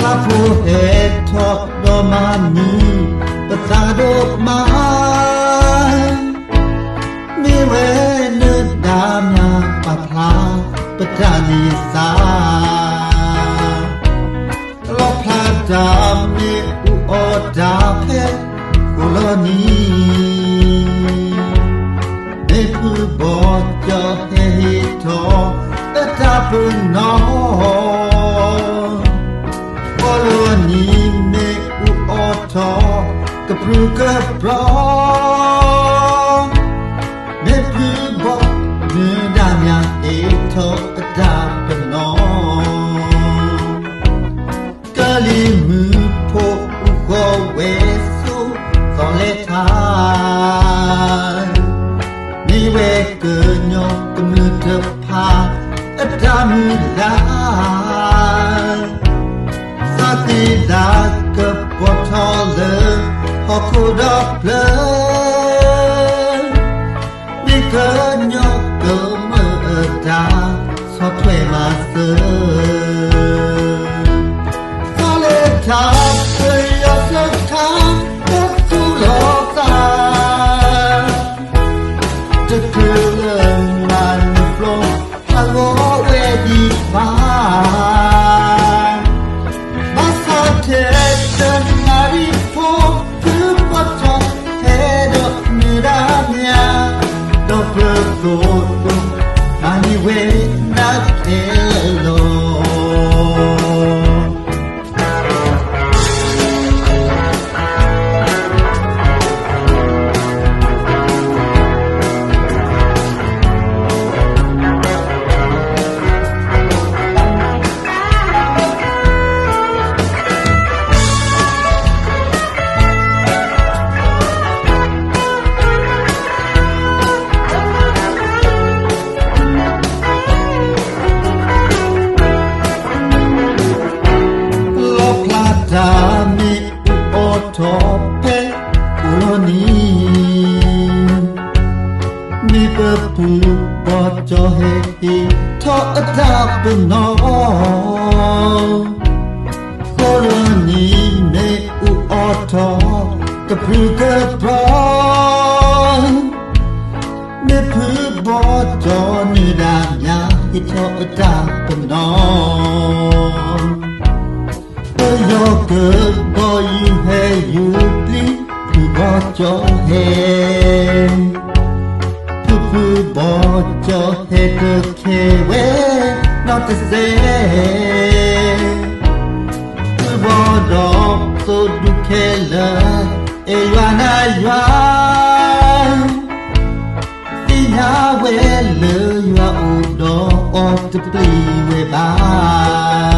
လါဖိဟဲထီၣ်ဒီးမၤန့ၢ်ပသးဒိၣ်မး, မ့ၢ်ဝဲနၢၤဒါမၠးပာ်ဖျါပတၢ်န့ၢ်သါ, လီၣ်ဖျါတၢ်မ့ၣ်အူအီၣ်တၢ်ဖဲဃိၣ်လီၤနံၤ, မ့ၢ်ဖုဘီကၠီဟဲဟ့ၣ်ထီၣ်အတၢ်ပနီၣ်, ဃိၣ်လီၤနံၤမ့ၣ်အူအီၣ်ထီၣ်ကပြုၢ်ကပြီၤ, မ့ၢ်ဖုဘီနၢၤဒါမၠးဟ့ၣ်ထီၣ်အတၢ်ပနီၣ်, ကလံၤမုၢ်ဖိအူဃီဝဲဆိးသီၣ်လဲၤထါ, မ့ၢ်ဝဲကညီကမျၢၢ်တဖၣ်အတၢ်မုၢ်လၢ်, သးသ့ဒၣ်ကပီၤထီၣ်လၢဟီၣ်ခိၣ်ဒီဖျၢၣ်, မ့ၢ်ကညီကမျၢၢ်အတၢ်ဆီၣ်ထွဲမၤစၢၤ, သီၣ်လဲၤထါပယီၤစခါ ကသူၣ်လီၤသး တချုးလၢမၤနၢၤပျီအဂီၢ်ဝဲဒံးဘၣ်, ဘၣ်ဆၣ်ထဲတနၣ်ရံၣ်ဖိ ဖုဘီကၠီဟဲဒီးနၢၤဒါမၠး, ဒီးပသိးဒိၣ်မၤန့ၢ်ဝဲနၤခဲလၢာ်လီၤ. လီၣ်ဖျါတၢ်မ့ၣ်အူအီၣ်ထီၣ်ဖဲဃိၣ်လီၤနံၤ, မ့ၢ်ပဖုဘီကၠီဟဲဟ့ၣ်ထီၣ်အတၢ်ပနီၣ်, ဃိၣ်လီၤနံၤမ့ၣ်အူအီၣ်ထီၣ်ကပြုၢ်ကပြီၤ, မ့ၢ်ဖုဘီကၠီနၢၤဒါမၠး ဟ့ၣ်ထီၣ်အတၢ်ပနီၣ်, ပယီၤကဘီယူၤဟဲယူၤပျံၤ ဖုဘီကၠီဟဲ, ဖုဖုဘီကၠီဟဲတခဲဝဲနီတစဲး, ဖုဘီဒီးသိးဒူခဲလၢာ် အဲၣ်ယွၤနၤယွၤ သ့ၣ်ညါဝဲလၢယွၤအိၣ်ဒီးအီၤတပျံၤဝဲဘၣ်.